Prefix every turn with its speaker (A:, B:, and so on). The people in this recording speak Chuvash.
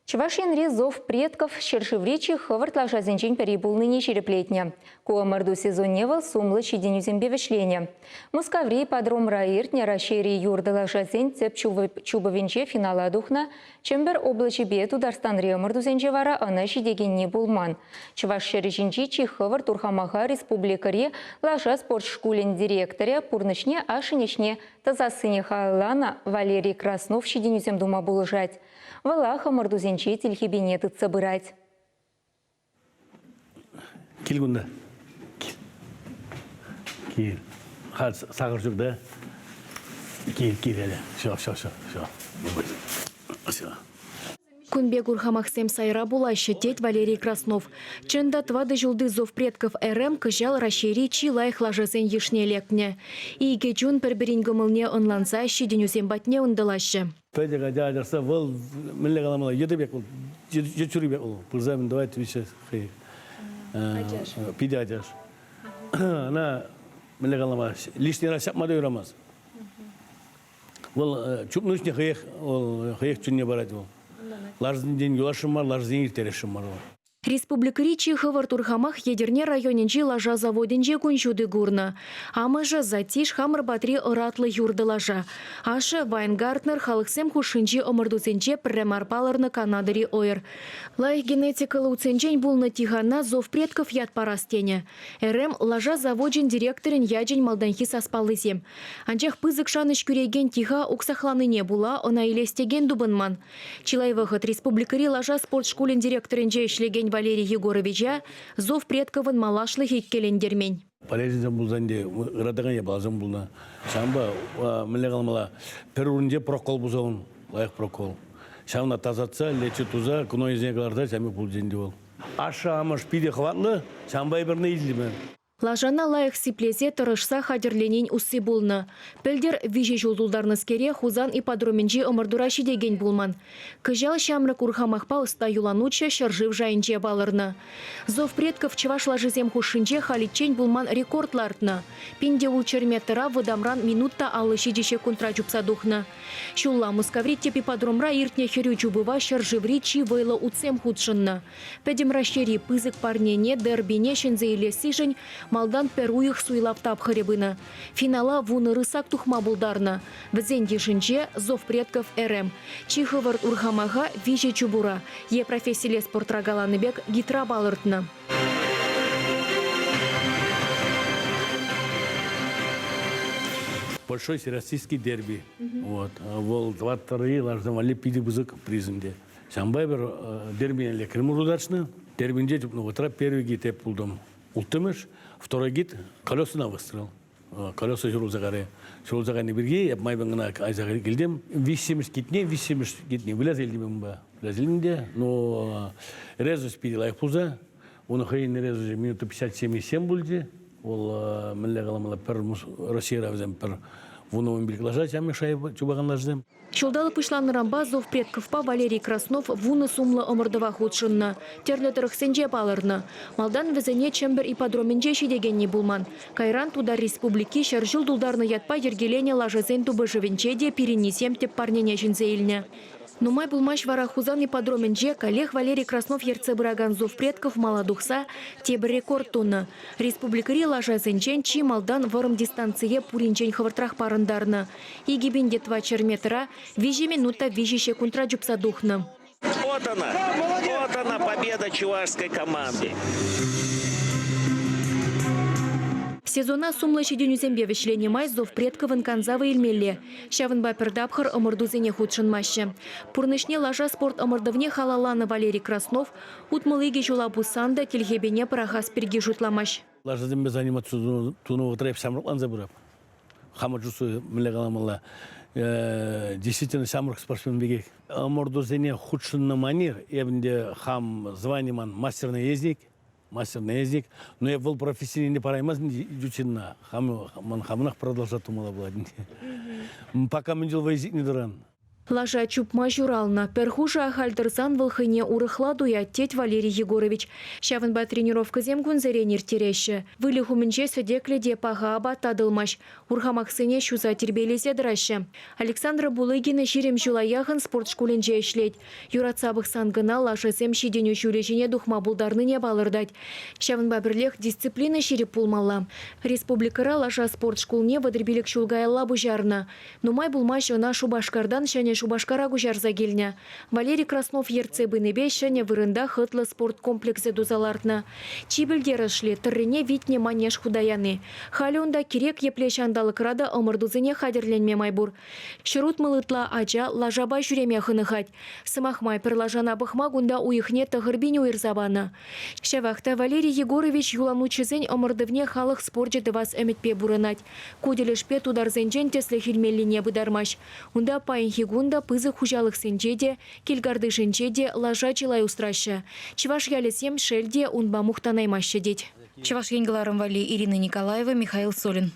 A: Чӑваш Енри Зов предков ҫӗршыври чи хӑвӑрт лашасенчен пӗри пулнине ҫирӗплетнӗ. Ку ӑмӑрту сезонне вӑл сумлӑ ҫитӗнӳсемпе вӗҫленӗ. Мускаври ипподромра иртнӗ Раҫҫейри юртӑ лашасен тӗп чупӑвӗнче финала тухнӑ Чӗмпӗр облаҫӗпе Тутарстанри ӑмӑртусенче вара ӑна ҫитекенни пулман. Чӑваш ҫӗрӗ ҫинчи чи хӑвӑрт урхамаха республикӑри лаша спорт шкулӗн директорӗ пурнӑҫне ашшӗн ӗҫне тӑсассине халалланӑ Валерий Краснов ҫитӗнӳсем тума пулӑшать. Вӑлах ӑмӑртусенче тилхепене тытса пырать.
B: Кил кунта. Кил. Кил. Халь сахӑр ҫук, да? Кил, кил, Эля. Все, все, все, все. Все.
C: Кун пек урхамахсем сайра пулаҫҫӗ, тет Валерий Краснов. Чӑн та, тӑватӑ ҫулти Зов предков РМ кӑҫал Раҫҫейри чи лайӑх лашасен йышне лекнӗ. Икӗ чун пӗр-пӗрин кӑмӑлне ӑнланса ҫитӗнӳсем патне ӑнтӑлаҫҫӗ.
B: Пӗтӗ катя ачарса вӑл мӗнле каламалла, йытӑ пек вӑл, йыт ҫури пек вӑл. Пырса мӗн тӑвать виҫҫӗ хӑй.
C: Ачаш.
B: Питӗ ачаш. Ӑна мӗнле калама, лишний раз ҫапма та юрамасть. Вӑл чупнӑ чухне хӑех, вӑл хӑех чунне парать вӑл. Ларсенчен юласшӑн мар, ларсене ирттересшӗн мар вӑл.
C: Республикӑри чи хӑвӑрт урхамах Етӗрне районӗнчи лаша заводӗнче кун ҫути курнӑ. Амӑшӗ Затиш хамӑр патри ӑратлӑ юртӑ лаша. Ашшӗ Вайнгартнер халӑхсем хушшинчи ӑмӑртусенче пӗрре мар палӑрнӑ Канадӑри ӑйӑр. Лайӑх генетикӑллӑ утсенчен пулнӑ тихана Зов предков ят парас тенӗ. РМ лаша завочӗн директорӗн ячӗн малтанхи саспаллисем. Анчах пысӑк шанӑҫ кӳрекен тиха уксахланине пула ӑна илес текен тупӑнман. Чылай вӑхӑт республикӑри лаша спорт шкулӗн директорӗнче ӗҫлекен Валерий Егоровича Зов предковӑн малашлӑхӗ иккӗлентермен.
B: Полезенсем пулсан те ыратакан япаласем пулнӑ. Ҫавӑнпа мӗнле каламалла, пӗр уринче прокол пулсан лайӑх прокол. Ҫавна тасатса, лечи туса, гнойсене кӑларса ҫамӗ пулчӗ ӗнтӗ вӑл. Ашшӗ-амӑш питӗ хӑватлӑ, ҫавӑнпа эпир ӑна илтӗмӗр.
C: Лашана лайӑх сиплесе тӑрӑшса хатӗрленин усси пулнӑ. Пӗлтӗр виҫӗ ҫул тултарнӑскере Хусан ипподромӗнчи ӑмӑртура ҫитекен пулман. Кӑҫал ҫамрӑк урхамахпа ӑста юланутҫӑ ҫӗршыв шайӗнче палӑрнӑ. Зов предков чӑваш лашисем хушшинче халиччен пулман рекорд лартнӑ. Пин те ултҫӗр метра вӑтамран минут та 57 ҫеккунтра чупса тухнӑ. Ҫулла Мускаври тӗп ипподромра иртнӗ хӗрӳ чупӑва ҫӗршыври чи вӑйлӑ утсем хутшӑннӑ. Пӗтӗм Раҫҫейри пысӑк парнене, дербине ҫӗнсе илессишӗн малтан пӗр уйӑх суйлав тапхӑрӗ пынӑ. Финала вунӑ рысак тухма пултарнӑ. Вӗсен йышӗнче Зов предков РМ. Чи хӑвӑрт урхамаха виҫӗ чупура е профессилле спортра каланӑ пек гидра палӑртнӑ.
B: Большой всероссийский дерби. Вот. Вӑл тӑваттӑри лашасем валли питӗ пысӑк приз ӗнтӗ. Ҫавӑнпа эпир дербине лекрӗмӗр удачно. Дербинче чупнӑ вӑхӑтра первый гид эп пултӑм. Улттӑмӗш, второй гид колесана выстрел. Колеса ҫурӑлса карӗ. Ҫурӑлса кайнӑ пирки эп майпан кӑна кайса килтӗм. Виҫҫӗмӗш гидне, виҫҫӗмӗш гидне выляса илтӗм унпа. Выляса илтӗм те, но резвость питӗ лайӑх пулса, унӑн хӑйӗн резвосчӗ минута 57,7 пулчӗ. Вӑл мӗнле каламалла, пӗр Российӑра вӗсем пӗр 10-15 лаша ҫамрӑк шайба чупакан лашасем.
C: Ҫулталӑк пуҫланнӑранпа Зов Предковпа Валерий Краснов вунӑ сумлӑ ӑмӑртӑва хутшӑннӑ, тӗрлӗ тӑрӑхсенче палӑрнӑ. Малтан вӗсене Чӗмпӗр ипподромӗнче ҫитекенни пулман. Кайран Тутар Республики ҫӗр ҫул тултарнӑ ятпа йӗркеленӗ лашасен тупӑшӑвӗнче те пирӗннисем тӗп парнене ҫӗнсе илнӗ. Нумай пулмасть вара Хусан ипподромӗнче каллех Валерий Краснов ертсе пыракан Зов Предков мала тухса тепӗр рекорд тунӑ. Республикӑри лашасенчен чи малтан вӑрӑм дистанцие пуринчен хӑвӑртрах парӑнтарнӑ. 2400 метра виҫӗ минут та виҫӗ ҫеккунтра чупса тухнӑ.
D: Вот она, вот она победа чувашской команды.
C: Сезона сумлӑ ҫитӗнӳсемпе вӗҫленӗ май Зов Предковӑн канса вӑй илмелле. Ҫавӑнпа пӗр тапхӑр ӑмӑртусене хутшӑнмаҫҫӗ. Пурнӑҫне лаша спорт ӑмӑртӑвне халалланӑ Валерий Краснов 62 ҫула пуссан та тилхепене пӑрахас пирки шутламасть.
B: Лашасемпе заниматься тунӑ вӑхӑтра эп ҫамрӑкланса пырап. Хамӑр чувствую, мӗнле каламалла, действительно ҫамрӑк спортсмен пекех. Ӑмӑртусене хутшӑннӑ манер, эп ӗнтӗ хам звани ман мастер наездник, мастер наездник, но эп вӑл профессине не параймастӑн ҫынна. Хам, ман хамӑнах продолжать тумалла пулать ӗнтӗ. Пока мӗн чул вӑй ҫитнӗ тӑран.
C: Лаша чупма ҫуралнӑ. Пӗр хушӑ ахаль тӑрсан вӑл хӑйне урӑхла туять, тет Валерий Егорович. Ҫавӑнпа тренировкӑсем кунсерен ирттереҫҫӗ. Выльӑх умӗнче сӗтеклӗ те паха апат татӑлмасть. Урхамахсене ҫуса тирпейлесе тӑраҫҫӗ. Александра Булыгина 20 ҫула яхӑн спорт шкулӗнче ӗҫлет. Юратса пӑхсан кӑна лашасем ҫитӗнӳ ҫулӗ ҫине тухма пултарнине палӑртать. Ҫавӑнпа пӗрлех дисциплина ҫирӗп пулмалла. Республикӑра лаша спорт шкулне 35 ҫул каялла пуҫарнӑ. Нумай пулмасть ӑна Шупашкартан Ҫӗнӗ Шупашкара куҫарса килнӗ. Валерий Краснов ертсе пынипе ҫӗнӗ вырӑнта хӑтлӑ спорт комплексӗ туса лартнӑ. Чи пӗлтерӗшли, тӑррине витнӗ манеж хута яни. Халӗ унта кирек епле ҫанталӑкра та ӑмӑртусене хатӗрленме май пур. 160 ытла ача лашапа ҫӳреме хӑнӑхать. Сӑмах май, пӗр лашана пӑхма кунта уйӑхне 9000 уйӑрса панӑ. Ҫавах та Валерий Егорович юланутҫӑсен ӑмӑртӑвне халӑх спорчӗ тӑвас ӗмӗтпе пурӑнать. Ку тӗлӗшпе тутарсенчен тӗслӗх илмеллине пытармасть. Унта паянхи кун та пысӑк хуҫалӑхсенче те, кил-картишӗнче те лаша чылай усраҫҫӗ. Чӑваш ялӗсем, шел те, унпа мухтанаймаҫҫӗ тет. Чӑваш Ен кӑларӑм валли Ирина Николаева, Михаил Солин.